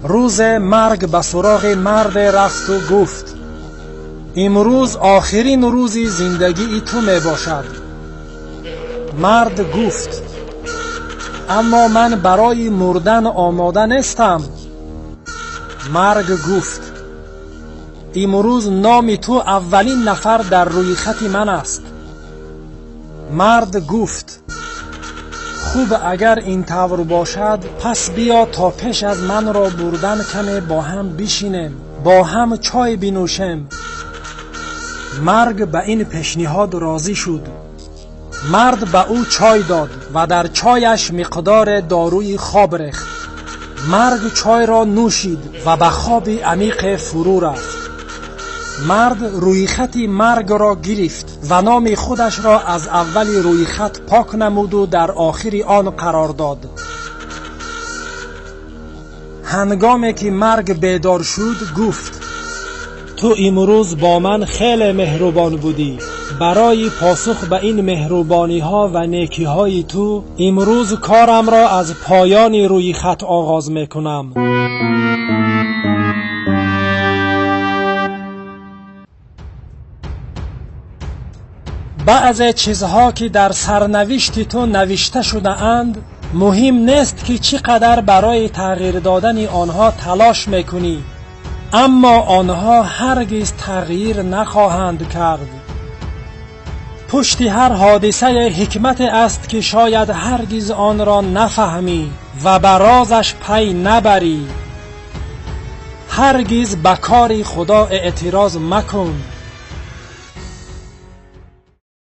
Рӯзе марг ба суроғи марде рафту гуфт: имрӯз охирин рӯзи зиндагии ту мебошад. Мард гуфт: аммо ман барои мурдан омода нестам. Марг гуфт: имрӯз номи ту аввалин нафар дар рӯйхати ман аст. Мард гуфт: хуб, агар ин тавр бошад, пас биё то пеш аз манро бурдан каме бо ҳам бишинем, бо ҳам чой бинӯшем. Марг ба ин пешниҳод розӣ шуд. Мард ба ӯ чой дод ва дар чояш миқдори доруи хоб рехт. Марг чойро нӯшид ва ба хоби амиқе фурӯ рафт. Мард рӯйхати маргро гирифт ва номи худашро аз аввали рӯйхат пок намуду дар охири он қарор дод. Ҳангоме ки марг бедор шуд, гуфт: ту имрӯз бо ман хеле меҳрубон будӣ. Барои посух ба ин меҳрубониҳо ва некиҳои ту имрӯз корамро аз поёни рӯйхат оғоз мекунам. Баъзе чизҳо ки дар сарнавишти ту навишта шудаанд, муҳим нест ки чӣ қадар барои тағйир додани онҳо талош мекунӣ, аммо онҳо ҳаргиз тағйир нахоҳанд кард. Пушти ҳар ҳодисае ҳикмате аст ки шояд ҳаргиз онро нафаҳмӣ ва ба розаш пай набарӣ. Ҳаргиз ба кори Худо эътироз макун.